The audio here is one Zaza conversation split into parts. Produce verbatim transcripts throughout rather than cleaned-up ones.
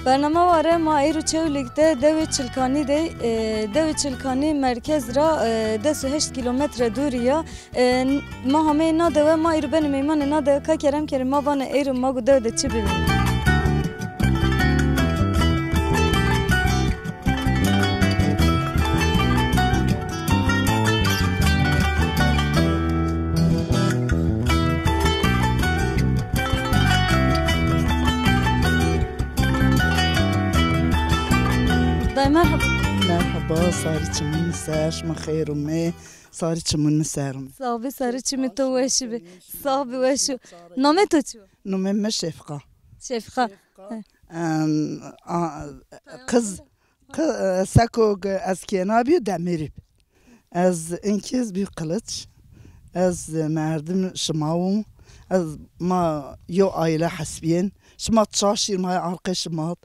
Bernama ware ma eyro Çewlîg de dewê Çilkanî de, e, dewê Çilkanî merkez ra, e, des û heşt kîlometre dûrî ya. E, n-, ma hameyê na dewe, ma eyro benê meymanê na dewe, ka kerem kerê ma vanê eyro ma gu dewe de çi bî. Dayê merheba. Merheba, sarî çimûn ser, şima xeyr ûmê. Sarî çimûn ser ûmê. Sax bî, sarî çimê to weş bî. Sax bî, weş o. Namê to çi yo? Nomê mi Şefqa. Şefqa. Em, a, qiz, qi-, e, seko ge-, ez kêna bî, demirî bî. Ez inkê ez bî Qiliç. Ez merdim şima wû. Ez, ma yo aîle hesbîyên. Şima çaşîr ma arqê şima.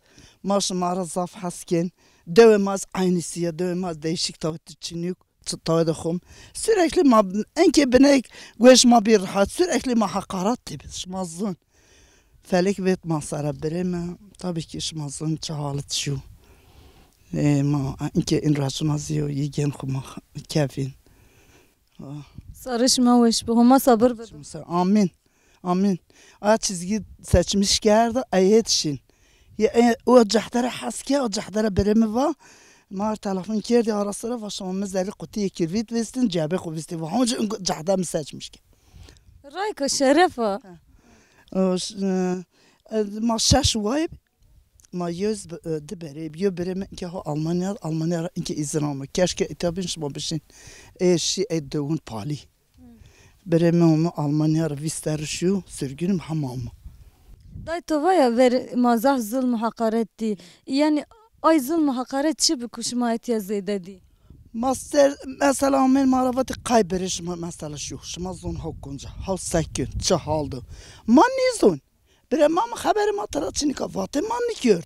Ma şima ra zaf hes kên. Dewê ma ez eynîsî ya, dewê ma ez değişik tawê tu çinîk. Çi tawê de xum. Sürekli ma, inkê binek, gueş ma bir rahat. Sürekli ma hakarat tê bi. Şima zun. Felek vet ma sere birê mi. Tabii ki şima zun çi halit şu. E, ma, inkê in raşuna ziyo, yi gen xuma kefin. Ah. Sarê şima weş bi. Homa sabir bi. Şima sa-, amin. Amin. A çizgi seçmiş kerda, ayet şin. Ya, e, o cahdere hes ke, o cahdere birê mi va. Mar telefon kerdî, ara sira va şima mi zerrî qutîyê kirvît vêstin, cebê xu vîstî va. Honca cehde mi seçmiş ke. Rayka şeref a. Ha. O, ş-, e, e, ma şeş way, ma yüz, e, di berê, yo birê mi ke ho Almanya, Almanya ra inke izin ama. Keşke itabin şima bişin. E, şi e dewun pali. Birê mi omi Almanya ra vîst serrî şîyo, sürgün hema omi. Day to vaya ver ma zaf zulm û heqaret dî. Yanî ay zulm û heqaret çi bi ku şima etiya zêde dî? Ma ser, mesela amên ma ra vatî qay birê şima mesela şîyo. Şima zon haw konca, haw sekun, çi hal do. Ma nîzon. Birê ma mi xeberê ma tira çinika vatê ma nikerd.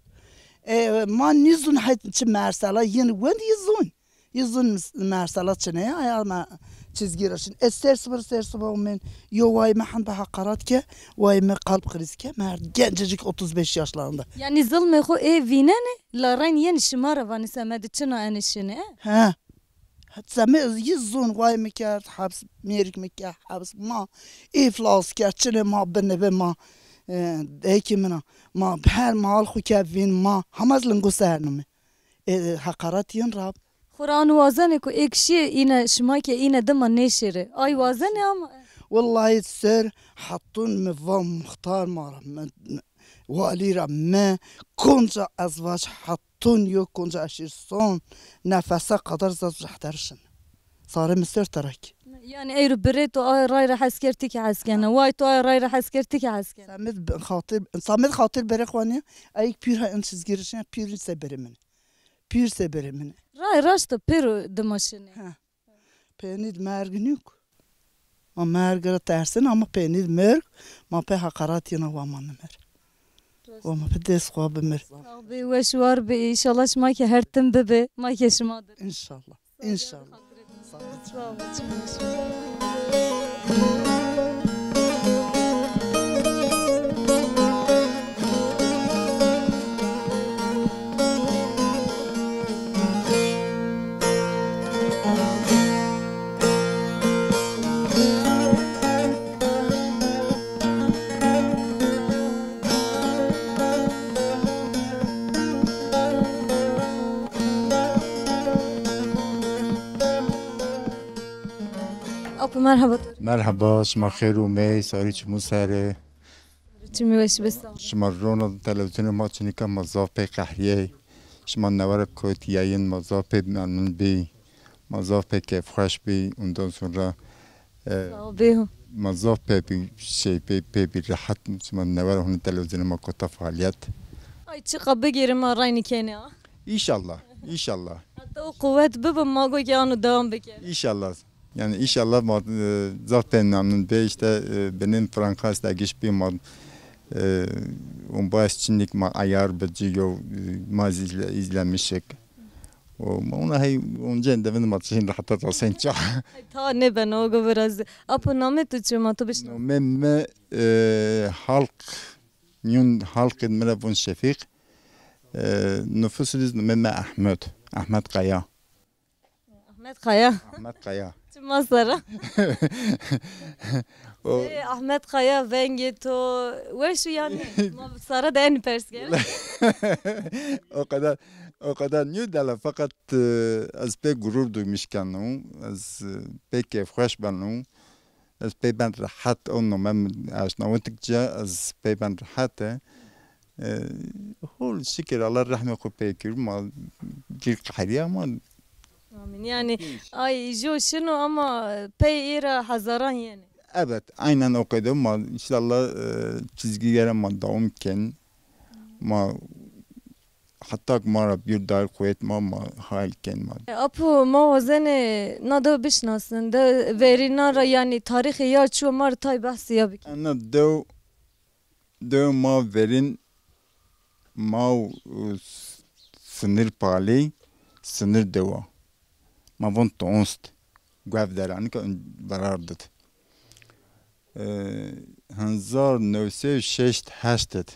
E, ma nîzon hay çi mersela yin wend yi zon. Yi zun mis-, mersela çine ya, aya me çizgi ra şin. Ez ser sıbır ser sıbır omen. Yo way me hende hakarat ke, way me kalp kriz ke, mer gencecik otuz beş yaşlarında. Yani zilmê xo ê vînenê, la reyn yenî şima ra vanî semedê çina enê şinê, e? He. Seme yi zun way mi kerd, heps, mêrik mi kerd, heps ma iflas kerd, çinê ma binebe ma, e, eki mina, ma her mal xo ke vîn ma, hema ez lingo sernime. E, heqaret yin rab. Xwura anu wazenê ku ê kişîye îne şima ke îne dima nêşêrê. Ay wazenê ama. Wellahî ser hetun mi va muxtar ma ra, mi, walî ra, mi konca ez vac hetun yo konca eşîr son nefese qadar zaf jehder şin. Sarê mi ser terak. Yani eyro birê to ay ray ra hes kerd ti ki hes kena. Way to ay ray ra hes kerd ti ki hes kena. Samet xatir, Samet xatir birê xwanî, ayik pîr ha in çizgirişin, pîr se birê min. Pîr se birê min. Ray raşta pêro dima şinê. Ha. Peynî di merg nîk. Ma merg ra tersin ama peynî di merg, ma pê heqarat yena wa ma nimir. Wa ma pê dest xwa bimir. Sağ bê, weş war bê. Înşallah şima ke her tim bibe, ma ke şima dir. Înşallah. Înşallah. Sağ ol. Apo merhaba. Merhaba, şima xêr ûmey, sarî çimû ser ê. Çimî weş bê, sağ ol. Şima rona televîzyonê ma çinika ma zaf pê qehrîyey. Şima newe ra kotî yayın ma zaf pê memnun bî. Ma zaf pê keyfxweş bî. Ondan sonra, e, sağ ol, bê ho. Ma zaf pê bî şey pê, pê bî rehet. Şima newe ra hona televîzyonê ma kota faaliyet. Ay çiqa bigêrê ma raynî kenê ha. Înşallah, înşallah. Heta o quwet bibo ma go ke ano dewam bikerê. Înşallah. Yani înşallah ma, e, zaf pê memnun bê. İşte, e, benim franka istegiş bî ma, e, un baş çinlik ma ayar bi ci yo, e, ma izle-, izlemişik. O, ma ona hey onca devin ma çin heta rasen ça. Ay, ta nêbeno, o go biraz. Apo namê tu çi ma tu bişna? Namê mi, e, halk, yun halk mi ra vun Şefîq. E, nufusî di zî numê mi Ehmed. Ehmed Kaya. Ahmet Kaya. Ahmed Kaya. Çima sera? O Ê, Ahmet Kaya, vengê to weş û yanî. Ma sera de enî pers kerd. O kadar, o kadar nîyo dela, fakat, e, ez pê gurur duymuş keno. Ez, e, pê keyfxweş beno. Ez pey ben rehet, o nome mi eşnawitîk ci, ez pey ben rehet e. E, hol şikir, Allah rehmê xo pey kir, ma cir qehrîya ma. Amin. Yani, ay, jo şino ama pey ê ra hezaran yenê. Evet, aynen o kadar ma, inşallah, e, çizgiye ra ma dewam ken. Ma Heta ki ma ra bir dair quwet ma, ma hal ken ma. E, apo, ma wazenê na dew bişinasin. De verîna ra, yanî tarîxê ya çi yo, ma rê tay behsê ya bikî. Ena dew, dew ma verîn, ma û s-, sinir palî, sinir dewa. Ma von tonst, guev deranika ön verar dit. E, hezar new sey û şeşt heşt id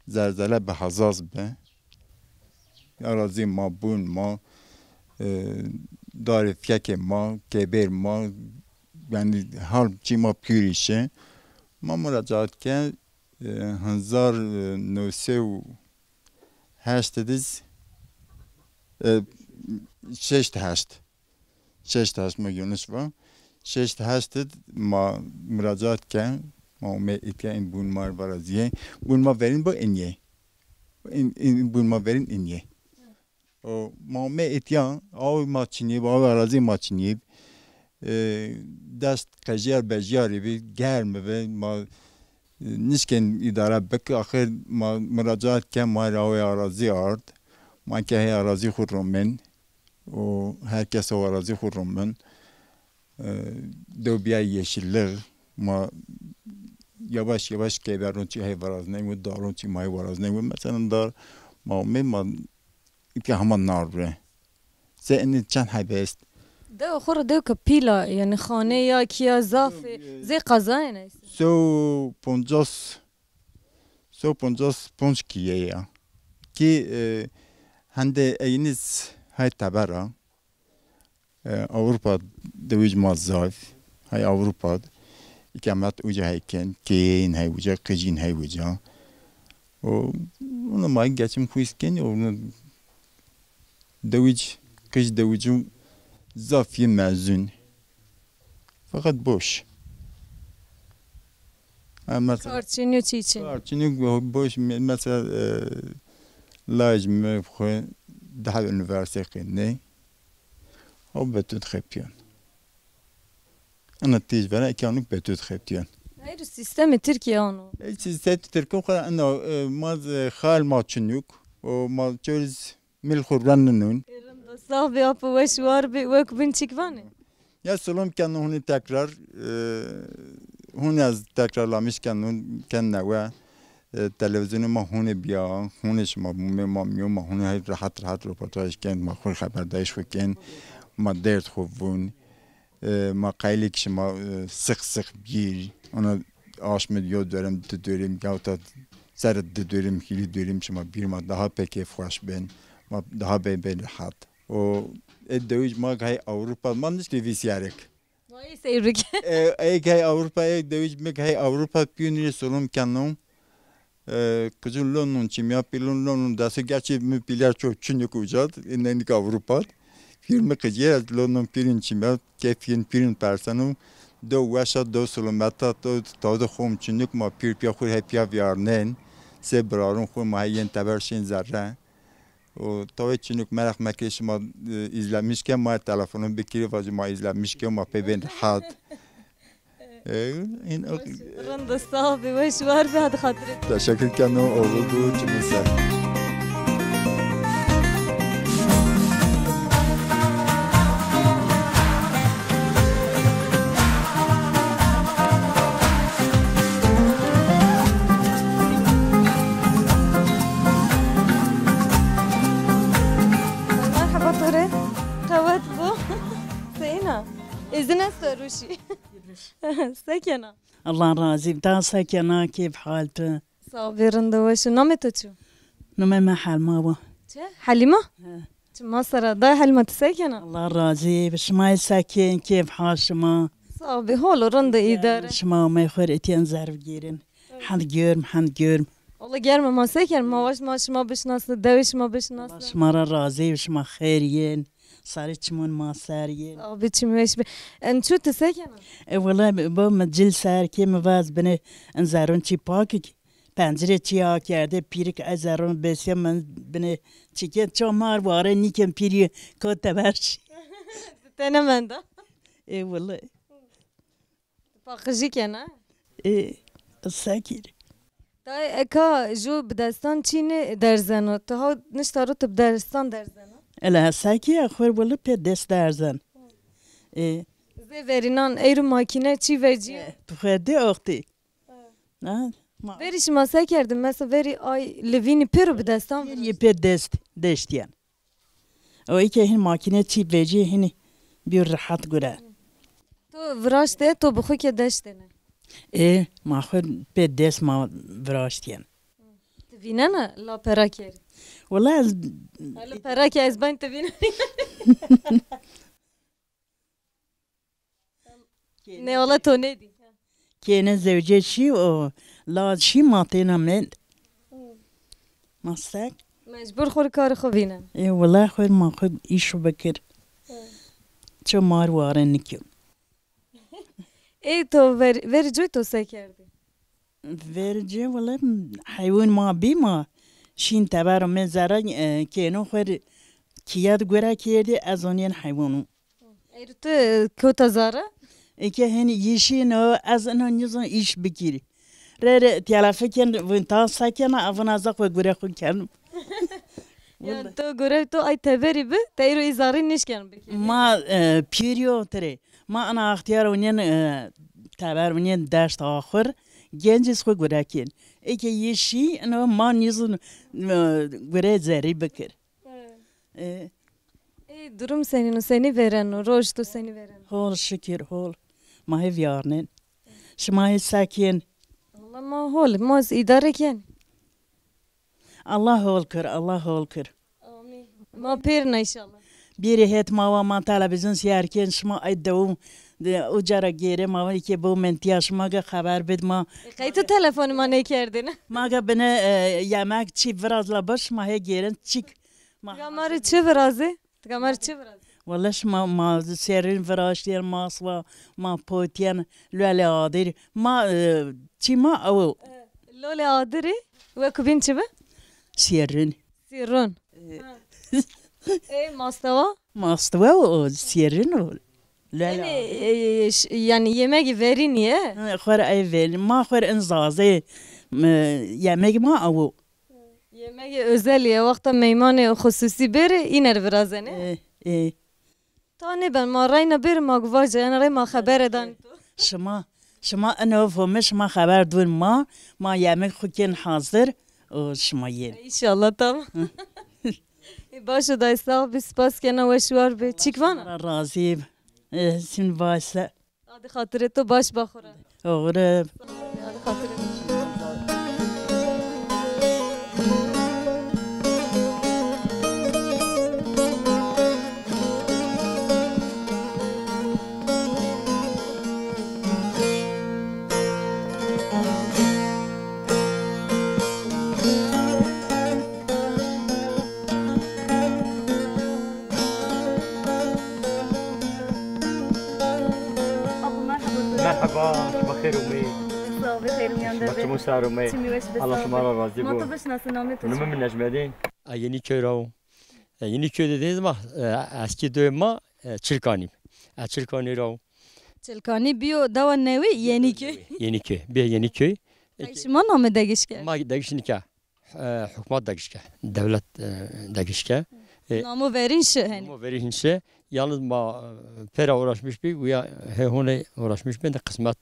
zelzele bi hezaz bi. Arazî ma, bûn ma, e, darê fekê ma, kêbêr ma, yanî hal çî ma pîrî şi. Ma muracaat ke, e, hezar new sey û heşt id, e, şeşt heşt. Şeşt heşt, ma yanlış va. Şeşt heşt id ma muracaat ke, ma ome îtya, in bûn ma varazîyê. Bûn ma verîn bo in yê. In, in bûn ma verîn in yê. O ma ome îtya, aw ma çinîb, aw arazî ma çinîb. E, dest qejîyar bejîyarî bi, germ bi, ma, e, nişkên îdare bik. Axir ma muracaat ke, ma ra awê arazî ard. Ma ke hey arazî xwu romin. O her kes o arazî xwu romin. E, dew bîya yeşilliğ. Ma yavaş yavaş keyberun çî hey viraznên wi, darun çî ma hey viraznên wi. Mesela dar ma ome ma îtya hema nar bi. Zê inî çend hebe est? Dew xo ra dewka pîl a, yanî xanê ya kî ya zaf ê, zê qezayên est. Sew poncas, sew poncas ponc kîye ya. Kî, e, hende eynîz hay teber a. E, Ewropa dewij ma zaf, hay Ewropa îkamet uca hay ken, keyeyên hay uca, qijîn hay uca. O, ona ma geçim xwîs kenî, ona dewij, qij dewiju zaf yê mezun. Fakat boş. Ha, mesela, kar çinî, çî çinî. Kar çinî, boş, me-, mesela, e, laj mi xwu daha üniversite qînê. O betut xepiyan. Ana tîj vera ekanuk betut xepiyan. Hayır, sistemi Türkiye onu. E, sistemi Türkiye o kadar ana, e, ma, e, hal ma çinuk. O ma çoriz Mil xwu ren ninûn. Rind o, sax bî, apo weş war bî, wek bin çik vanê? Ya silom keno hunî tekrar, e, hunî ez tekrarlamiş keno, ken newe, e, televîzyonê ma hunî bîya, hunî şima bûmê ma mîyo, ma hunî hey rehet rehet roportaj ken, ma xwu xeberdayîş xwu ken, ma derd xwu vûn. E, ma qeylêk şima, e, six six bîr. Ona aşmid yo dörim, di dörim, yahut da ser di dörim, hîrî dörim şima bîr, ma daha pê keyfxweş bên. Ma daha bê, bê rehet. O, e, dewij ma gay Ewropa, ma nişkî vîsyarek. Vay seyrik. E, e, gay Ewropa, e, dewij mi gay Ewropa pîyonî solum keno. E, qicûn London çimya, pîlûn London destû, gerçî mi pîler ço çinuk uca d, e, neynik Ewropa d. Pîr mi qicî ez London pîrîn çimya, keyfîn pîrîn perseno, do weş a, do silomet a, do tawde xom çinuk ma pîr pîya xwu hepîya vîyarnên, sê birarûn xwu ma hey yên teber şên zerre. O tawê çinuk meraq mekê şima, e, îzlemiş ke, ma telefonu bikirî, vajî ma îzlemiş ke, ma pê bên rehet. E, in, o Rind o, sax bî, weş war bî, hadi xatirê. Teşekkür keno, oğul bu, çimin ser. Merhaba to rê. Qewet bo. Seyna. Îzin esto ruşî. Se kena? Allah razî bi. Ta se kena, keyf hal tu? Sağ ol, rind û weş. Namê to çi? Namê mi Helma wa. Çi? Helîma? He. Çi ma sera? Day Helma, ti se kena? Allah razî bi şima, se kên, kêf hal şima? Sağ ol, hol û rind, îdare. Şima amey xo rê, etîyen zerv gêrên. Hend germ, hend germ. Allah germ, ma se ken? Ma waşt ma şima bişinasnî, dewê şima bişinasnî. Allah şima ra razî bi, şima xêr yên. Sarê çimon ma ser yên. Abi çim weş bi. En çu ti se kena? E, wela bo mi cil ser kê, mi vaz binê en zerrûn çî pak ki. Pencirê çî akerde, pîrik ez zerrûn besiya min binê çî kên, ço mar ware nîkên pîrî ko teber şî. Tene menda. E, wela. Paqijî kena? E, sekir. Dayê, eka ju bi destan çî nêderzeno. Ti haw nişta ro ti bi destan derzena? Ela sekî ya xwer wili pê dest derzen. E. Zê verînan eyru makîne çî vecî? E, tu xwedê oxtî. Ha, ma- Verî şima se kerdin? Mesela verî ay livînî pêro bi destan. Yê pê dest, deştîyen. O îke hin makîne çî vecî, hinî bîyo rehat gure. To viraşte, to bi xo ke deştêne? Ê, ma xo pê dest ma viraştîyen. Ti vînena la pera kerî? Wela ez... Hala pera ke ez ben ti vînenî. Nê, wela to nêdî. Kêne zewce şî û la şî ma têna mend. Ma sek. Mecbur xo rê karê xo vînen. Ê, wela xo ma xo îşo bikir. Ço mar ware nikî. Ê, to ver-, verî coy to se kerdî? Verî coy wela heywan ma bî, ma şîn teber û mi zere, e, kêno xo rê kîye de gure kerdî, ez onîyen heywan û. Ey, tu kota zara? Eke henî yî şîno, ez ino nîzon îş bikîrî. Rê rê telefon ken, vin ta se kena, avin ez xo gure xo kenim. Yani to gure to ay teberî bi, teyro î zarî nişken bikîrî. Ma, e, pîrî yo tirê. Ma ana extiyar onîyen, e, teber onîyen deşt axur, gencîz xo gure kên. Eke yî şî, ino ma nîzon, e, gure zerrî bikir. E. Ê, durum senîn o, senî vêreno, roj to senî vêreno? Hol, şikir, hol. Ma hê vîyarnên. Şima hê se kên? Wela ma hol, ma îdare kên. Allah hol kir, Allah hol kir. Amîn. Ma pêrna înşallah. Bîrê het ma wa, ma televîzyon seyr kên, şima ay dewum de, uca ra gêrê ma wa ke bo mentîya şima ge xeber bid ma. E, qey tu telefonê ma nêkerdêne? Ma ge bine, e, yemek çî viraz la baş, ma hê gêrên çîk. Ma... Ga ma rê çi virazê? Ti ga ma rê çi virazê? Wele şima ma serrîn viraştîyen, ma swa, ma potîyen, lolê adirî. Ma, e, çî ma ew. E, lolê adirî, wekî bîn çi bi? Serrîn. Serrîn. E. Ha. E, mastewa? Mastewa û serrîn û lolê adirî. Yanî, e, e, ş-, yanî yemegî verînî ye? Ha, xwer ey verîn. Ma xwer in zazê, e, yemegî ma ew. Yemegê özel ye, wexta meymanê xususî bêrê, îne rê virazenê. E, e. Ta nêben, ma reyna bêrê, ma gu vace, ena rey ma xebere danê to. Şima, şima ino vome, şima xeber dûn ma, ma yemek xwu kên hazir û şima yên. Înşallah, tamam. Ê, baş o dayê, sağ bi, spas kena, weş war bi. Çîk vana? Allah razî bi. E, sin vaşse. Adê xatirê to, baş ba xo ra. Oxir. Adê xatirê to. Merhaba, şima xêr ûmê. Sağ ol, xêr ûmîyan de be. Şima çimû ser ûmê. Çimî weş be. Allah şima ra razî bo. Ma to bişinasî, namê to çi? Nomê mi Necmedîn. A, Yeniköy ra wo. E, Yeniköy dediğiniz ma, e, eski döy ma, e, Çilkanî. E, Çilkanî ra wo. Çilkanî bîyo dewa newî Yeniköy. Yeniköy. Bîye Yeniköy. Ey, şima namê degişke? Ma degiş nîke. E, hukmat degişke. Devlet, e, degişke. E, namo verîn şi henî. Namo verîn şi. Yalnız ma, e, pêra uğraşmış bî, uya he hone uğraşmış bî, de kısmet.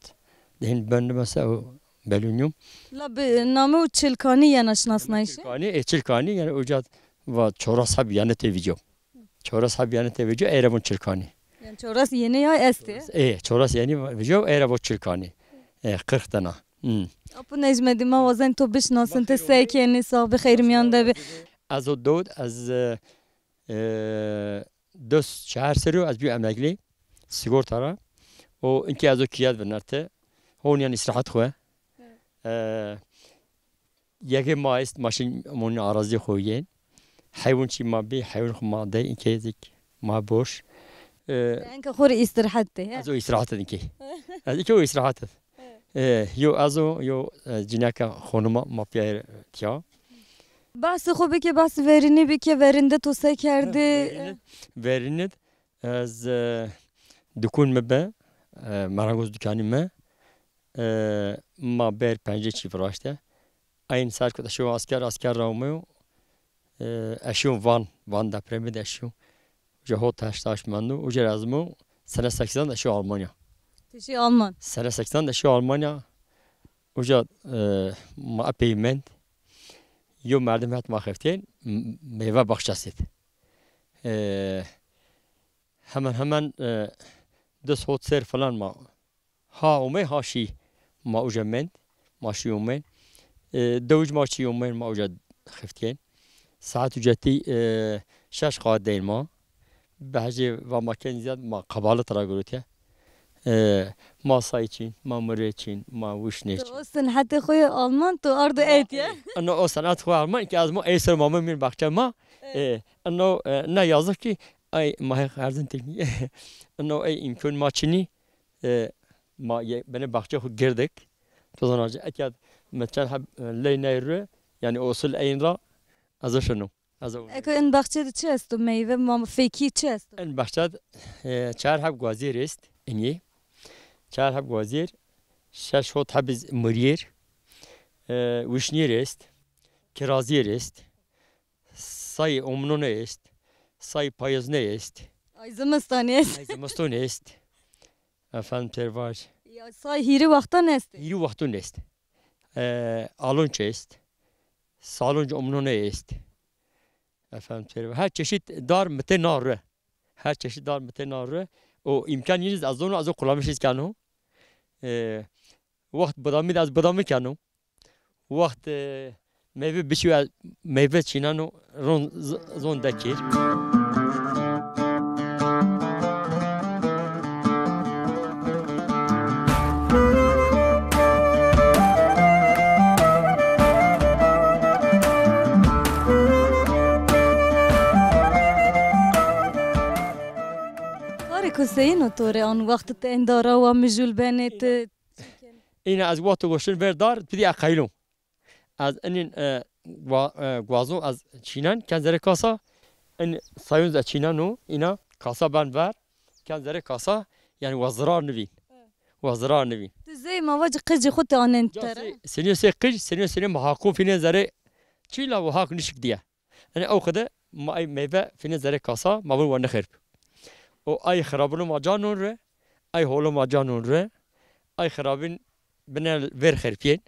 De hin ben de mesela o belli nîyo. La bi namo Çilkanî yena şinasnayîşî? Çilkanî, e, Çilkanî, yani uca va çoras heb yanî tê vîco. Çoras heb yanî tê vîco, ey ra von Çilkanî. Yani çoras yenî ya estê? E, çoras yenî vîco, ey ra von Çilkanî. E, qirx dana. Hmm. Apo Necmettin, ma wazen to bişnasin, ti se kenî, sax bi xeyr miyan de bi. Ez o dewd, ez, e, e, des çehar serî yo ez bîyo emeklî, sigorta ra. O inkê ez o kîyet vinerte. Honîyan îstirahat xwu. E, Yekê ma est, ma şin monî arazî xo yên. Heywun çî ma bî, heywun xo ma dey, inkê zik ma boş. E, Enka xo rê îstirahat de, he? Ez o îstirahat de inkê. Ez inkê o îstirahat de. E, yo ez o, yo, e, cineka xonima ma pîya tiya. Bahsê xo bike, bahsê verînî bike, verîn de to se kerdî? Verînî, verînî de ez, e, dukun mi bi, e, marangoz dukanî mi. E, ma ber pencê çî viraşte. Eyn ser kut eşo asker, asker ra omeyo. E, eşo Van, Van depremî de eşo. Uca hot heşt aş mendo. Uca ra ez mo sene seksen de eşo Almanya. Ti şî Alman? Sene seksen de eşo Almanya. Uca, e, ma epey mend. Yo merdim het ma xeftên, m-, meyve baxçesi d. E, hemen hemen, e, des hot ser falan ma ha omey ha şî. Ma uca mend, ma şî omên. E, dewij ma çî omên, ma uca xiftiyên. Saet ucetî, e, şeş qat deyn ma. Behecê va ma ken ziyad ma qebalet ra girotîye. E, ma say çîn, ma mirê çîn, ma wişnê çîn. To o senetê xo yê Alman to ardo etiye. Eno o senet xo Alman ki ez ma ey ser ma mîn baxçe ma. E, eno, e, ne yazık ki ay ma heq erzin teknik. Eno ey imkan ma çinî. E, ma ye, benê baxçê xo girdik. To zana ci, eke mi çend heb, e, ley ney ru, yani usul eyn ra, ez o şino. Ez o. Eko in baxçe de çi esto? Meyve, ma, fekî çi esto? In baxçe de, e, çar heb guazîr est, inî. Çar heb guazîr, şeş hot heb mirîr, e, wişnîr est, kirazîr est, say omnone est, say payizne est. Ay zimistan est. Ay zimistan est. Efendim tervaj. Ya, say hîrî wextan est. Hîrî wextun est. E, alonç est. Salonc omnone est. Efendim tervaj. Her çeşit dar mite na ru. Her çeşit dar mite na ru. O imkan yeniz az onu az o kullanmış keno. E, wext bidamî de ez bidamî keno. Wext, e, meyve biçî, meyve çîneno ron z-, zon dekir. Karê ku seyîn o to rê an wext ti endara wa mijûl benê ti? Îna ez wexto goştin ver dar, pidî eqeylo. Ez inîn, e, gua-, e, guazon ez çînen, ken zerê kasa, in sayun ze çîneno, îna kasa ben ver, ken zerê kasa, yani wa zirar nivîn. Wa zirar nivîn. Tu zey ma vacî qicî xo te anen tere? Senî se qic, senî senî ma hakon fîne zerê çî la wa hak nişik diye. Yanî ew qide ma ay meyve fîne zerê kasa, ma vun wa nixerp. O ay xirabino ma canon re, ay holo ma canon re, ay xirabin bine ver xerpiyên.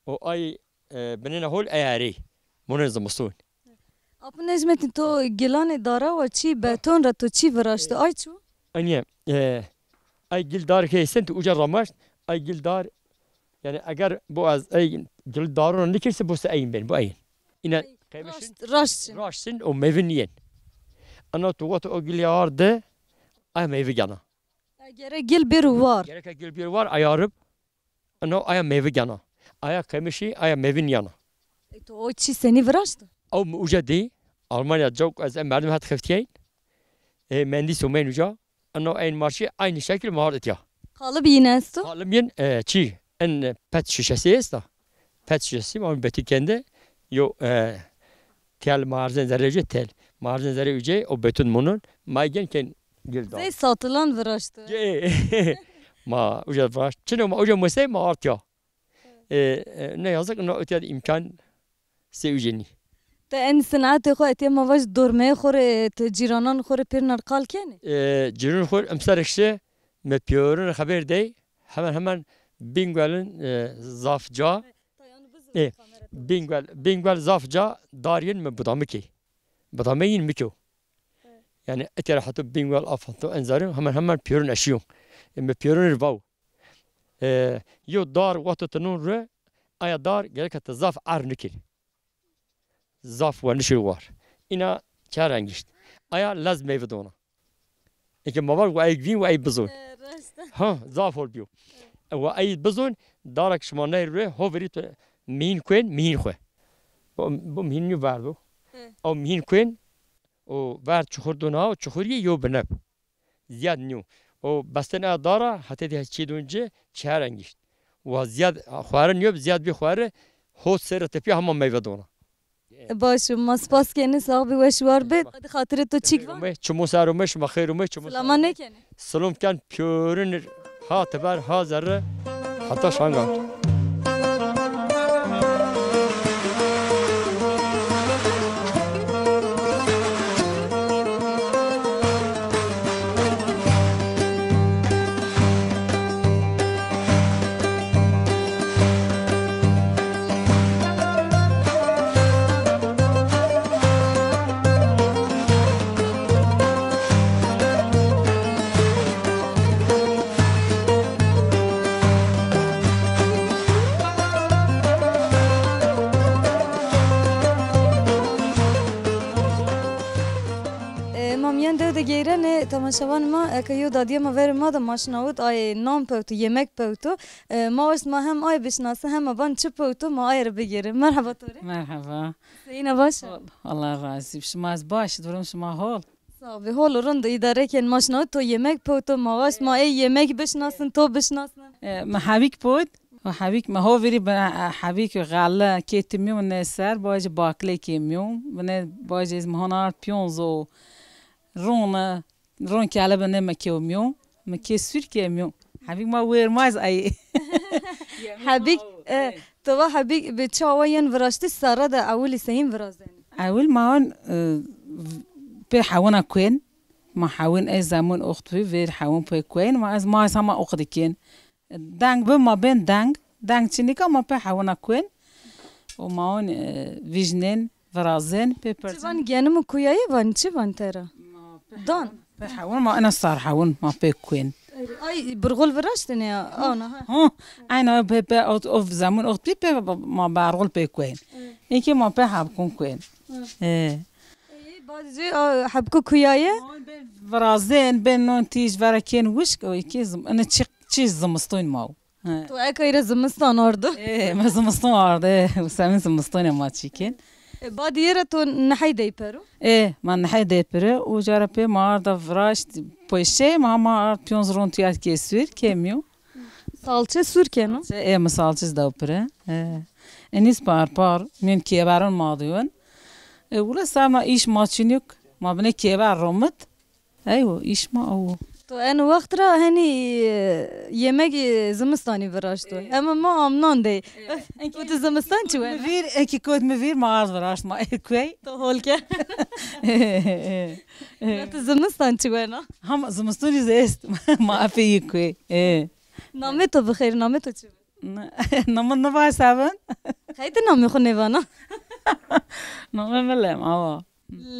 O ay, e, binêna hol ey erê. Monên zimiston. Apo Necmettin, to gilanê dara wa çî beton ra to çî viraşto? Ay çi? Aniye, e, ay gil dar ke sen tu uca ramaşt, ay gil dar, yani eger bu az ay gil darona nikirse bu se ayin ben, bu ayin. Ina qemişin raşt, raşt çin. Raşt çin o meyve niyen. Ana tu vat o gil arde, ay meyve gana. Gere gil bir war. Gerek gil bir war, ay arib. Eno aya meyve gena. Aya qemişî, aya meyve niyana. E, to o çî senî viraşt? Ew mi uca dî, Almanya cawk ez em merdim het xeftiyên. E, mendîs û men uca. Eno eyn marşî aynı şekil ma ard etiya. Qalib yine esto? Qalib yin, e, çî, en, e, pet şişesi esta. Pet şişesi ma betî kendi. Yo, e, Tel marzen zerê ucê tel. Marzen zerê ucê o betun munun. Ma gen ken gil da. Zey satılan viraştı. Ge-, ma uca viraşt. Çino ma uca musey ma artya. E, e, ne yazık, no ötya imkan se uceni. Te en sinatê xo etiye ma vaj dormeyê xo rê, te cîranan xo rê pêrnar qal kenê? E, cîran xo emser ekşe me piyorun xeber dey. Hemen hemen Bingöl'ün, e, zaf ca. E, Bingöl, Bingöl zaf ca dariyên mi budamikê. Budameyîn mikyo. Yani etya ra heto Bingöl, Afanto, Enzarin hemen hemen piyorun eşiyo. E, mi piyorun ir vaw. E, yo dar wexto ti non ru, aya dar gereka ti zaf er nikir. Zaf wenişir war. Ina çer engişt. Aya lez meyve dona. Eke ma var, wa ey vîn, wa ey bizon. E, rast. Ha, zaf hol biyo. E, wa ey bizon, darak şima ney ru, ho verî tu mîhîn kuen, mîhîn xwe. Bu, bu mîhîn nîyo verdo. Hı. O mîhîn kuen, o ver çuxur dona, o çuxur yê yo bineb. Ziyad nîyo. O besten a dara, hete de çî donce, çi her engişt. Wa ziyad, xwari nîyo, ziyad bi xwari, ho serre tepî hema meyve dona. Baş o, ma spas kenî, sax bî, weş war bî. Hadi xatirê to çîk va. Ume, çimo ser ume, şima xeyr ume, çimo ser ume. Silama nêkenî. Silom ken pîyorin ha teber ha zerre heta şangan. E, ma mîyan dew de geyrenê temaşevanê ma, eke yo dadîya ma verê ma de ma şinawit ay nan pewto, yemek pewto. E, ma waşt ma hem ay bişinasin hem a van çi pewto ma ay rê bigêrê. Merheba to rê. Merheba. Seyîna baş a? Hol, Allah razî bi. Şima ez baş, durum şima hol? Sax bî, hol û rind îdare kên. Ma şinawit to yemek pewto, ma waşt ma ey yemek bişinasin, to bişinasin. E, mi hewîk pewt. Hewîk mi ho verî bi, e, hewîk xele kê timî û nê ser, bacê bakilê kê mîyo. Binê bacê ez mi hona ard pîyonz o rûne, rûn kele binê mi kê mîyo. Mi kê sûr kê mîyo. Hewîk ma wêr ma ez ay. Hewîk, e, to va hewîk bi çawa yen viraştî, serre de ewilî seyîn virazenî? Ewil ma hon, e, pê hewina kuên. Ma hewin ey zemun oxt bî, vêr hewin pê kuên. Ma ez ma ez hema oqdî kên. Deng bi ma bên deng. Deng çinîka ma pê hewina kuên. O ma hon, e, vîjnên, virazên, pê pirtin. Çi van genim û kuyaye van, çi van tera? Ma pê Dan. Hewin, pê hewin ma ena sar hewin ma pê kuên. Ay, burxul viraştine ya. Ana ha. Hu, ayna pê, pê, o, o zemun oxt bî pê ma berxul pê kuên. Eke ma pê hebkun kuên. E. Ey, badê ci, a, hebku kuyaye? Virazên, bên non tîj vera kên wişk, o iki zim-, ene çi, çi zimiston ma o. He. To eka îre zimistan ardo? E, ma zimiston ardo, e, semîn zimistonê ma çîkên. E, badî yê ra to nihey dey pero? E, ma nihey dey pire, uca ra pê ma arda viraşt poşe, ma, ma ard piyonz ron tuya kesir, kemiyo. Salçe sûr keno? E, mi salçe zî dew pire. E. Enîs par par, min kêberon ma diyon. E, wule ser ma îş ma çinîk, ma binê kêber romit. Eywo, îş ma awo. To en wext ra henî, e, yemegî zimistanî viraşto. E. Ema ma amnan dey. E. Kot zimistan çi wena? Mi vîr, eki kot mi vîr ma ard viraşt ma ê kuey. To hol ke. E, e, e. Kot zimistan çi wena? Ham zimistunî zî est. Ma afê yê kuey. E. Namê to bi xêr, namê to çi bi? Namê mi va sevin. Qey ti namê xo nêvana? Namê mi Lema wa.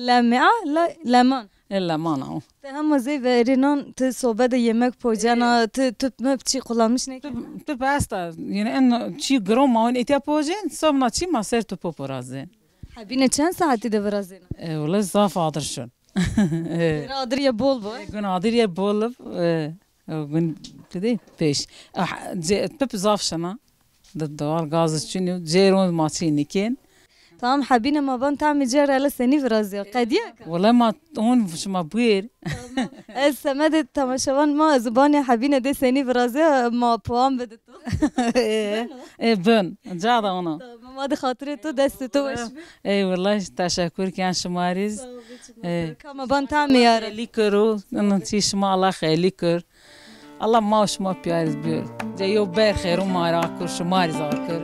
Lemia, le-, Leman. E, Leman a. Ti hema zey verînan, ti sobede yemek pocena, e, ti tüp müp çî kullanmış nêkena? Tüp, tüp esta. Yani en çî gro ma on etiya pocen, sobna çî ma ser tüp poporazen. Hebîne çend saetî de virazena? E, wele zaf adir şun. E. Adir ye bol bu. E, gün adir ye bol, e. O gün dedi peş. Ah, ce-, pip zaf şina. De doğal gaz için, cêron ma çî nikin. Tamam, hebîne ma ban tamî cêr hele senî virazîya. Qedîya ka? Wele ma on şima buyur. Tamam. Ez semedê temaşevan ma, ez banê hebîne de senî virazîya, ma puan bide to. E, e, bin. Ca da ona. Tamam, hadi xatirê to, destê to weş be. Ey, wele teşekkür ken şima rîz. Sağ ol, çima. E. Ka ma ban tamî yara. Xeylî kir o, ino çî şima Allah xeylî kir. Allah ma û şima pîyarîz bîyor. Ceyo ber xêrû ma ra kir, şima rî zaf kir.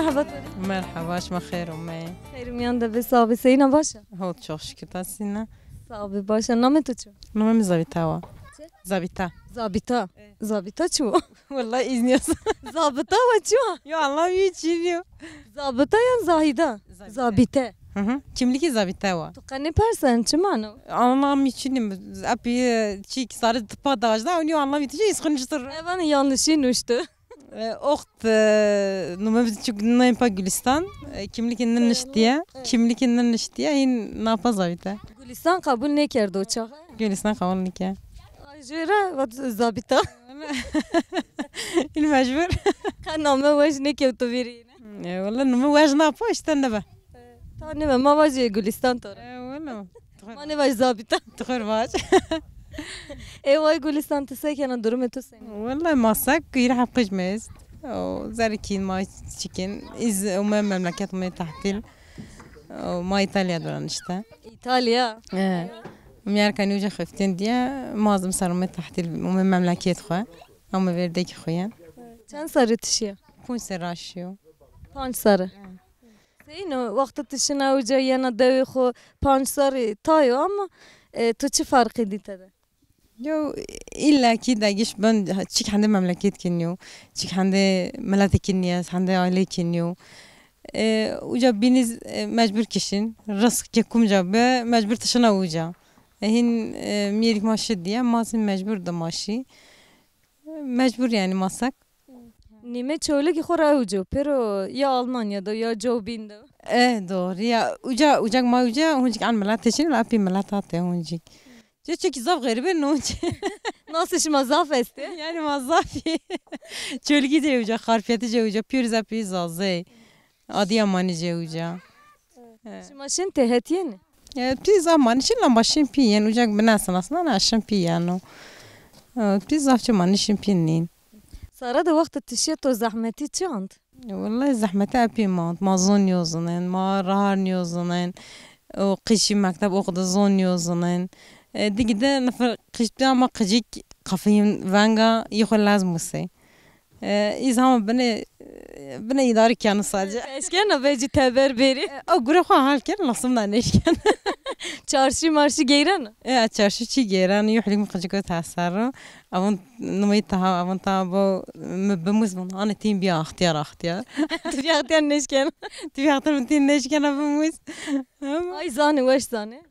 Merhaba. Merhaba, şima xêr ûmê. Xêr miyan de be, sağ be, seyna başa? Hot, çok şükür, ta sîna? Sağ be, başa. Namê to çi? Namê mi Zabita wa. Çi? Zabita. Zabita. E. Zabita çi wa? Wallahi îznî yaz. Zabita wa çi wa? Yo, Allah, bir şey diyor. Zabita yan Zahida? Zabita. Zabite. Hı hı. Kimlikî Zabita wa. Tu qe nêpersen, çi mano? Anlam için, apî, çi ki sarı tıpa dajda, onu anlam için, iskunuştur. Evan yanlışî nuştu. E, oxt, e, nume bizi çok neypa Gülistan. E, kimlikî niştiye. Evet. Kimlikî niştiye, hin napa Zabita. Gülistan kabul nêkerdo çaxa. Gülistan kabul nêke. Ay, jüre, vat Zabita. Îl mecbur. Ka name wej nêkewto vîrî yine. E, wala name wej napa, işte nebe. Ta nebe, ma vajê Gülistan to ra. E, wala. Ma nêvaj Zabita. Tıxır vaj. E, way Gülistan, ti se kena, durumê to seni? Wala ma sek, îre hep qij mi est. O, zerrî kîn ma çikin. Îz ume memleket, ume tahtil. O, ma Îtalya duran işte. Îtalya? E. Miyerkanî uca xeftên diye, ma zim ser ume tahtil, ume memleket xwe. Ama verdeki xwe yen. Çend serrî tişiye? Ponc serrî aşiyo. Panc serrî. Seyno, wexta ti şina uca yena dewê xo, panc serrî tayo ama, e, tu çi ferqî dî tede? Yo, illa ki degiş ben çik hende memleket keniyo, çik hende millet keniye, hende aile keniyo. E, uca biniz, e, mecbur kişin, rızk ke kumca be, mecbur tişina uca. E, hin, e, miyerik ma şi diye, ma zî mecbur de ma şi. Mecbur yani ma sek. Nîme çewlikî xo ra ewco, pêro ya Almanya de ya cewbîn de. E, doğru ya. Uca, ucak ma uca, huncik an milet teşin, la pî milet hate huncik. Ce çekî zaf xerîbe nonc. Nasıl şima zaf este? Yani ma zaf. Çewlikî ce uca, Xarpiyetî ce uca, pîr zaf pî Zazey. Adıyamanî ce uca. He. Şima şin têhet yenî? E, pî zaf manî şin, lamba şin pî yen. Ucak binesin aslında, na şin pî yeno. E, pî zaf çi manî şin pî nîn. Sara de wexta tişiye to zehmetî çi ant? E, wellahî zehmete epî mant. Ma zon niyozunên, ma rahar niyozunên. O qijî mekteb oxide zon niyozunên. E, digi de nifir qij pî ama qijik qafeyîn venga yê xo lez musê. E, îz hama bine, bine îdare keno sadece. Eşkena vecî teber bêrî? E, o gure xo hal keno, lazim da nêşkeno. Çarşî marşî geyrena? E, çarşî çi geyrena, yo hilîk mi qiciko teserro. Avun numey taha, avun taha bo mi bimus, vun hane tîn bîya axtiyar, axtiyar. Tu bîya axtiyar nêşkena? Tu bîya axtiyar mi tîn nêşkena bimus. Ay zanî, weş zanî.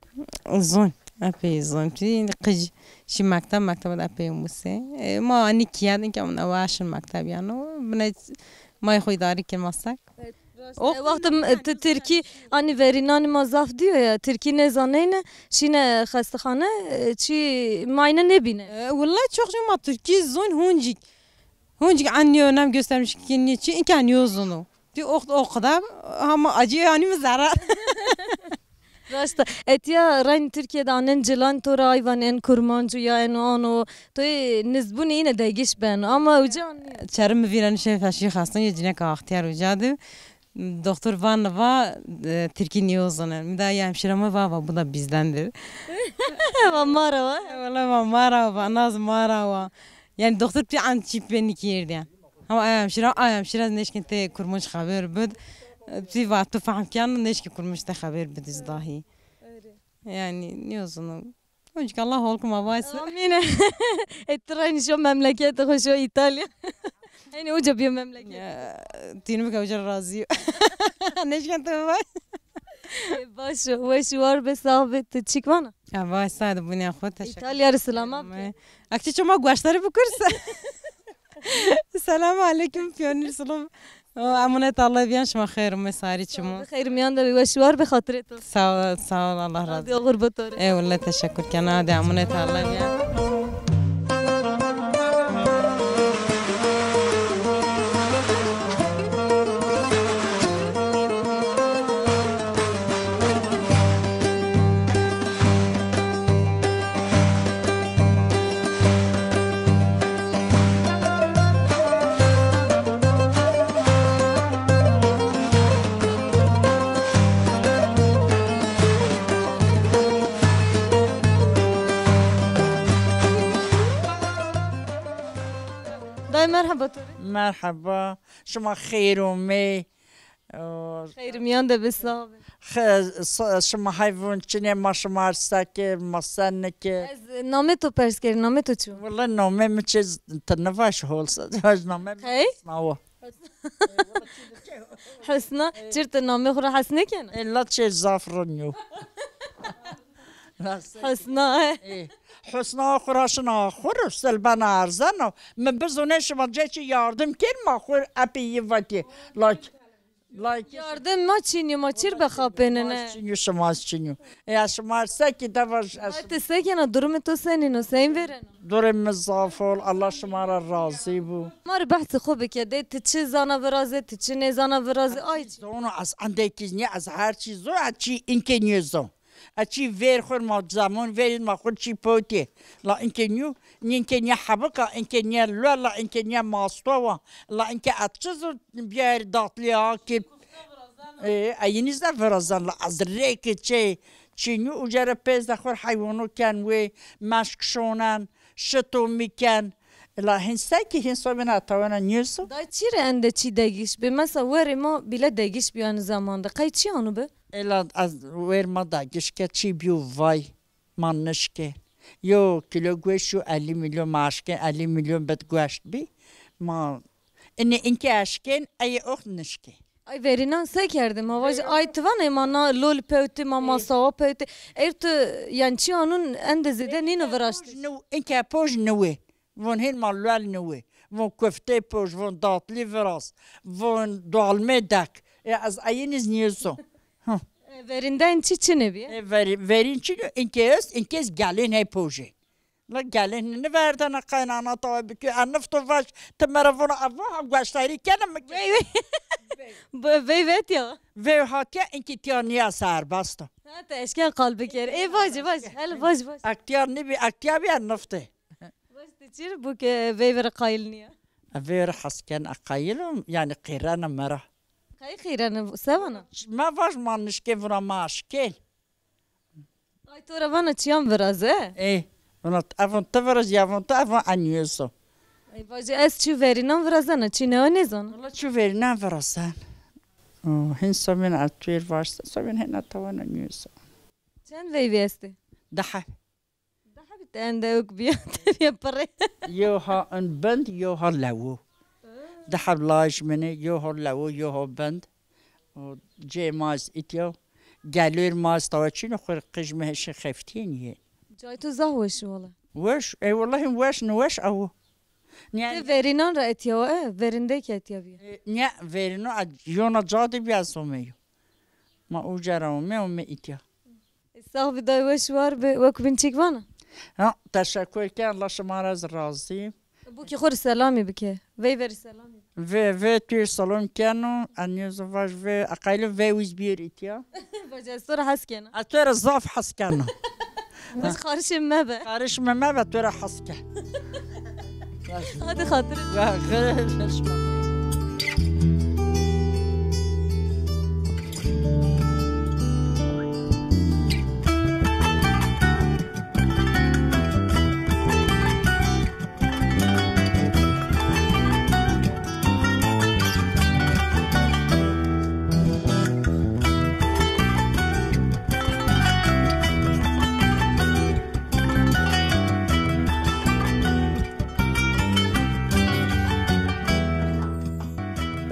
Zon, epey zon. Pî qij şî mekteb, mekteb de epey musê. E, ma anî kiyad, inke min ew aşin mekteb yano. Bine may xo îdarî kir ma sek. E, wextim, e, ti tirkî, anî verînanî ma zaf diyo ya, tirkî nêzaneyne, şîne xestexane, e, çi mayne nêbîne. E, wellay çok şey ma tirkî zon huncik. Huncik anniyo, nem göstermiş ki niye çi, inke anniyo zono. Ti oxt oxda, ama acı yani mi zara. Raşt a. Etîya reyn Tirkîye de anen cilan to ra ay van en kurmanc o ya en o an o. To yê nizbûnê yine degiş ben. Ama uca anî. Çerim mi vîren şefa şî xastin yê cineka axtiyar uca de. Doktor van va, e, Tirkî niyo zane. Mi da ya hemşire mi va, va bu da bizdendir. Va ma ra wa. Wala va ma ra wa, naz ma ra wa. Yani doktor pî an çî pê nikirdi. Ama ay hemşire, ay hemşire neşkin te kurmanc xeber bid. Pî va tu fehm kyan neşkin kurmanc te xeber bid iz dahi. Yani ne olsun. Honcik Allah holkuma vaysa. Amîn. E, ti reynî şo memleketê xo, şo Îtalya. Henî uca biyo memleket. Ya, tînimika uca razî yo. Neşken te vay. E, baş o, weş û war be, sağ be, ti çik vana? Ya, vay, sade bunîya xo, teşekkür. Îtalya rê silama ke. Akçe çoma guaştarî bikursa. Selamu aleyküm, piyonîr silom. O, emunet Allah biyan, şima xeyr ûmê, sarî çimo. Xeyr miyan de be, weş û war be, xatirê to. Sağ ol, sağ ol, Allah razı olsun. Hadi oxir bo to rê. Eyvallah, teşekkür kena. Hadi emunet Allah biyan. Dayê, merheba to rê. Merheba. Şima xeyr omey. O, Xeyr miyan de be, sağ be. Xe-, sa-, şima hay vûn çinê, ma şima r se ke, ma sen nike. Ez namê to pers kerî, namê to çi yo? Wele namê mi çi z-, ti nivaj hol se, vaj namê mi Qey? Husna wo. Husna, çir ti namê xo ra hes nêkena? Ella çê zaf rin yo. Husna, e. E, Husna xo ra şina xo r, selbena erzeno. Mi bizonê şima cê çi yardim kên, ma xo r epê yi vatî. Lak, lak. Yardim ma çin yo, ma çir bexapênine. Ma çin yo, şima çin yo. E, ez şima r se kî de vaj, ez Ay, ti se kena, durumê to senîn o, seyn vêreno? Durê mi zaf hol, Allah şima ra razî bo. Ma rê behsê xo bike, de ti çi zana virazê, ti çi nêzana virazê, ay çi? Zono ez endekî nî, ez her çî zo, ez çî inkê nîyo zon. Ez çî vêr xo r ma zemon verî ma xo r çî potî. La inkê nîyo, nî inkê nîye hebika, inkê nîye luela, inkê nîye mastowa. La inkê ez çi zo biyarî datlî ha kî. E, eyînî ze virazen la ez rêkê çê çînî uca ra pêz de xo r heywono ken wê, meşk şonen, şito mî ken. La hîn se kî hîn sobîna tawena nîyo so. Day çî rê ende çî degiş bi? Mesela werê ma bîle degiş bî yanî zaman de. Qey çî ano bi? Ela ez wêr ma degiş ke çî bîyo vay. Ma nişkên. Yo kîlo goşt yo elli milyon, ma eşkên elli milyon bid goşt bî. Ma inê inkê eşkên, ey oxt nişkên. Ay verînan se kerdê? Ma vajî ay ti vanê ma na lol pewtê, ma masawa pewtê. Ey tu yanî çî anûn ende zêde nîno viraştî. Poj niw-, inkê poj niwê. Von hên ma luel niwê. Von kuftê poj, von datlî viraz, von dolmê dek. E, ez eyîn iz nîyeso. Hı. E, verînden çi çinê bîye? E, verî-, verîn çin o, inkê est, inkê ez gelên hey pojê. La gelên niverdena qeynana tawa bikî. E, nifto vaş, ti mi ra vona, e, va, ha, goştarî kena mi ke. Vey, vey. B-, vey vet ya. Vey hatiye, inkê tiya niya serbest o. Ha, ti eşken qal biker. Ê, vajî, vajî. Hele vajî, vajî. Ektiyar nîbî, ektiya bî, e, niftê. Vajî, ti çi rê bu ke veyve rê qayîl nîya? E, veyve rê hes ken, e, qayîl o, yanî qîrena mi ra. Qayî qîrena, se vana? Ma vaj ma nişkên vura ma eşkên. Ay to ra vana çîyan viraze? Ê, vana, evon ti viraz, ya von ti, evon enîyeso. Ay vajî, ez çî verînan virazena, çî newe nêzana. Wala çî verînan virazen. O, hîn somên ez tu rê vaşte, somên hêna tawana nîyeso. Çend veyvî estê? Di heb. Di heb te ende ewk bîya, tevîya pirê. Yo ha in bind, yo ha lewo. Di heb laj min ê, yo ha lewo, yo ha bind. O cê ma ez îtya. Gelêr ma ez tawa çîno xo rê qij mi heşê xeftîyên yê. Cay to zaf weş wala. Weş, ey wallahî weş, niweş ew. Nîye, ti verînan ra etya wa, e, verîndek etya bîya. E, nîye, verîno a, yona ca de bîya ez omeyo. Ma uca ra ome, ome îtya. E, sax bî, day weş war bi, wek bin çîk vana? Ha, teşekkür ken, Allah şima ra ez razî. Bu kî xo rê selamî bike. Veyve rê selamî bike. Vê, vê tu rê selam keno, enîyo zî vaj vê, eqaylo vê wîz bîyêr îtya. Vaj ez to ra hes kena. Ez to ra zaf hes kena. Vaj xarişê mi mebe. Xarişê mi mebe, to ra hes ke. Hadi xatir. Ya, xêr, şima.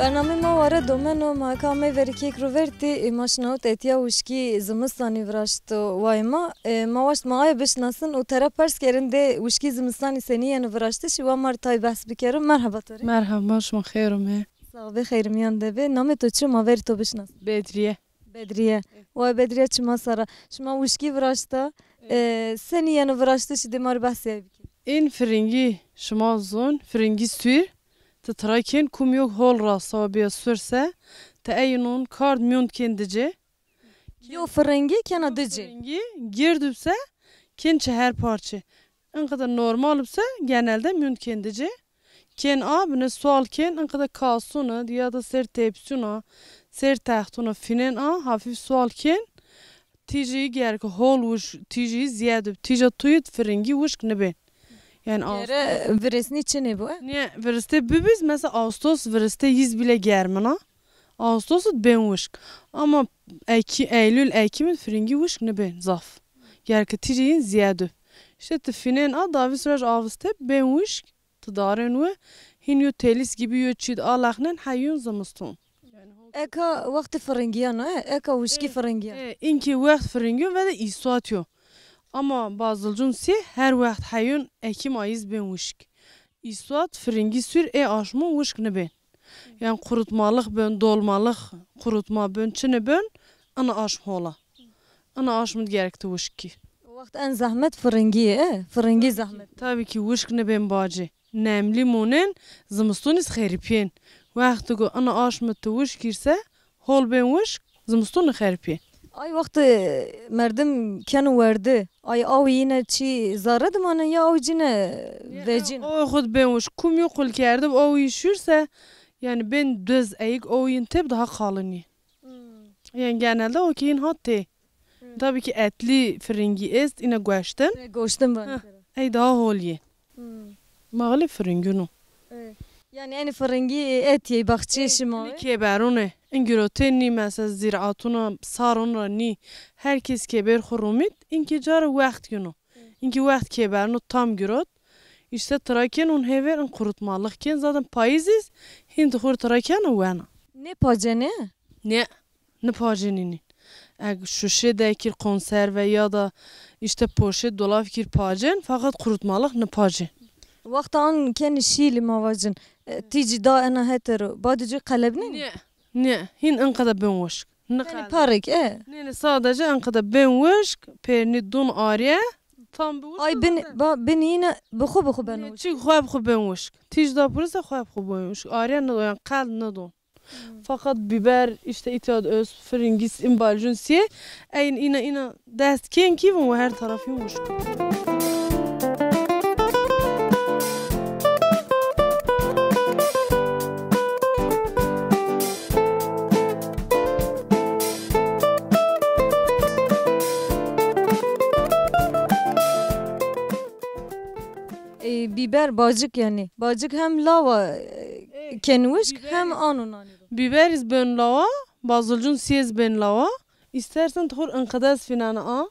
Bernameyê ma ware domeno, ma ka amey verî kêk ro vertî, e, ma şinawit etiya wişkî zimistanî viraşto wayê ma. E, ma waşt ma aye bişinasin û tera pers kerin dê wişkî zimistanî senî yeno viraştişî, wa ma rê tay behs bikero. Merheba to rê. Merheba, şima xêr ome. Sax bê, xeyr miyan de bê. Namê to çi yo, ma verî to bişinasin? Bedrîye. Bedrîye. Wa Bedrîye, çima sara. Şima wişkî viraşta, e, senî yeno viraştişî dê ma rê behsê ay bikê. În firingî şima zon, firingî sûr, ti tira kên kum yok hol ra sawa bîya sûr se, ti eynon kard miyond kên dicê. Yo firingî kena dicê. Firingî gird bise kên çi her parçe. Inqede normal bise genelde miyond kên dicê. Kên a, bine sual kên, inqede kasûn id ya da ser tepsîyûn a, ser textûn a, fînên a, hafîf sual kên. Tîjî gerek hol wişk, tîjî zîyad ib, tîja tuyî d firingî wişk nibên. Yanî Gere virêsnî çinê bo, e? Nê, viristê bibîz, mesela Ağustos viristê yîz bîle germin a. Ağustos id bên wişk. Ama Eki-, Eylül, Ekim id firingî wişk nibên zaf. Gerke tîjê yin ziyed ib. İşte ti fînên a, davî siraj avisteb bên wişk, ti darên wi, hîn yo telîs gibi yo çîd alexnen heyun zimiston. Eka wextê firingîyan o, e? Eka wişkî firingîyan. E, inkê wext firingîyon ve de îsuat yo. Ama bazilcun sî her wext heyun Ekim ayîz bên wişk. Îsuat firingî sûr ê aşmo wişk nibên. Yan qurutmalık bön, dolmalık, qurutma bön, çini bön, ina aşm hola. Ina aşm id gerek ti wişk kî. Wext en zehmet firingî ye, e? Firingî zehmet. Tabii ki wişk nibên bacê. Nemlî monên, zimiston iz xeripîyên. Wexti ku ina aşm id ti wişk kîrse, hol bên wişk, zimiston nixeripîyên. Ay wext, e, merdim keno werdi. Ay awî yine çî zerre dimanin ya awî cîne vecîn? Awî xud bên wişk. Kum yo qul kerdib awî şûrse, yani bên duz eyik awî yin têb daha qalin yê. Hmm. Yani genelde o ki yin hat tê. Hmm. Tabii ki etli firingî est, yine goştin. E, goştin ben. Heh, ey daha hol yê. Hmm. Maxlê firingîn o. E, yani en firingî et yê baxçeyê şima. Kêberun ê. In girotên nî, mesela zîratun a, sarun ra nî. Her kes kêber xu rumît, inkê cara wext gino. Inkê wext kêberno tam girot. İşte tira kên un hêver, in qurutmalık kên. Zaten payîz iz hîn di xur tira kena wena. Nêpacêne? Nê, nêpacênî nî. Eg şuşe de kir konserve ya da işte poşet dolaf kir pacên, fakat qurutmalık nêpacên. Wexta an kenî şîlî ma vacin, e, tîcî da ena hetero, badê cû qelebnenî? Nê, nê, hîn inqede bên wişk. Nê qelb. Parêk, e? Nê, nê, sadece inqede bên wişk, pêrnî dun arîye, tam bi wişk. Ay bin, ba, bin yine bi xu, bi xu beno wişk. Çik xu bi xu bên wişk. Tîc da purîse xu bi xu bên wişk. Arîye nidon, yan qelb nidon. Fakat biber, işte îtya öz, firingî, in balcun sîye, eyn îna, îna dest kên kî vun ve her tarafîn wişk. E, biber, bacik yani. Bacik hem lawa, e, ken wişk, hem ano nanî ro. Biber iz bên lawa, bazilcun sîye iz bên lawa. İstersen ti xur inqede iz fînena a.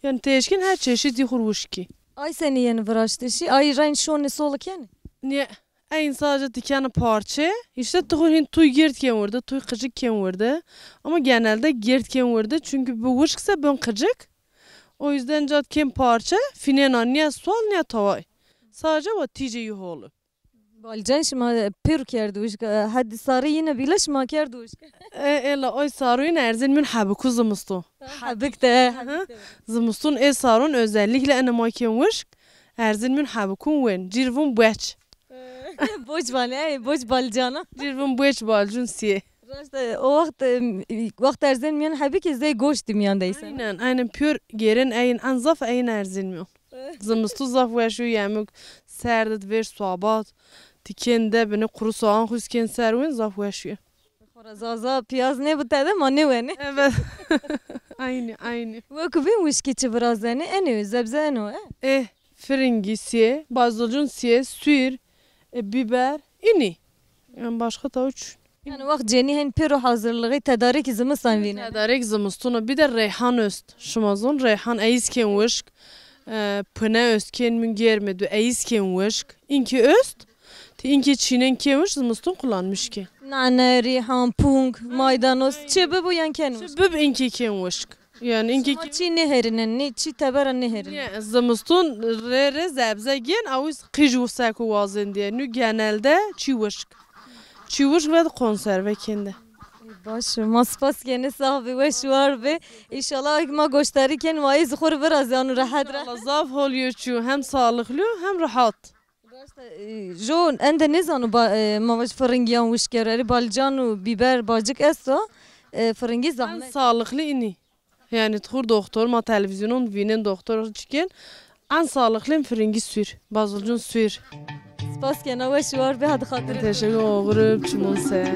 Yani ti eşkên her çeşit zî xur wişk kî. Ay senî yenî viraştişî? Ay reyn şonî soli kenî? Nê, eyn sadece ti kenî parçe. İşte ti xur hîn tuy gird kên wirdi, tuy qicik kên wirdi. Ama genelde gird kên wirdi. Çünkü bi wişk se bön qicik. O yüzden cad kên parçe, fînena nîya sual nîya taway. Sadece wa tîcê yi hol ib. Balcan şima pêro kerdi wişk. Hedi sarî yine bîle şima kerdi wişk. E, ela oy sarûn erzên mîyon hebikû zimiston. Hebik de, hebik de. Zimiston ê sarûn özellikle ene ma kên wişk. Erzên mîyon hebikûn wên. Cîr vûn bueç. Boç vanê, ey, boç balcana. Cîr vûn bueç balcûn siyê. Raşt e, o wext, e, wext erzên mîyon hebikî zey goştî mîyan de îsen. Aynen, aynen, pîyor gêrên eyin, en zaf eyin erzên mîyon. Zimiston zaf weş yo, yemik serd id vêr suabat. Ti kên de binê quru soğan xu iz kên ser wên zaf weş yo. Xora zaza piyaz nêbi tede ma nêwenê. Evet. Aynı, aynı. Weko bîn wişkî çi virazenê? Enê yo, zebze eno, e? Eh, firingî siyê, bazilcûn siyê, sûr, e, biber, inî. Yani başka taw çün. Yani wext cenî hen pêro hazırlığı, tedarikî zimistan vîne. Tedarik zimiston o. Bir de reyhan öst. Şima zon reyhan eyiz kên wişk. E, pine öst kên mün germe du eyiz kên wişk. İnki öst. Ti inkê çînên kên wişk zimiston kullanmış kên. Nane, rîhan, pung, maydanoz, çi bibo yan kên wişk? Çi bib inkê kên wişk. Yani inkê... Şima çî nêherînen, nê çî tebera nêherînen. Nê, zimiston rê rê zebze gên, awiz qij wuseko wazên diye. Nû genelde çî wişk. Çî wişk ve de konserve kên de. Baş, ma spas kenê, sağ bê, weş war bê. Înşallah ek ma goştarî kên, wa ez xo rê virazê, anu rehet ra. İnşallah, zaf hol yo çî, hem sağlıklı hem rahat. Raşt e, jo ende nêzano ba, e, ma vaj firingîyan wişk kero. Erê balcan û bîber, bacik esto, e, firingî zahmet. En sağlıklı inî. Yani ti xur doktor, ma televîzyonon vînên doktor çikên. En sağlıklı firingî sûr, bazilcûn sûr. Spas kena, weş war bê, hadi xatir. Teşekkür, oxir ib, çimon ser.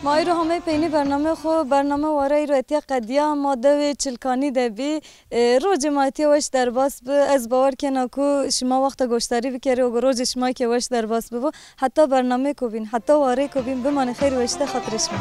Ma eyro hamey peynî bername xo, bername ware eyro etiya qediya, ma dewê Çilkanî de bî. E, rocê ma etiya weş derbas bi. Ez bawer kena ku şima wexta goşdarî bikerê û rocê şima ke weş derbas bibo. Heta bernameyêko bîn, heta wareyêko bîn, bimanê xeyr û weşî de, xatirê şima.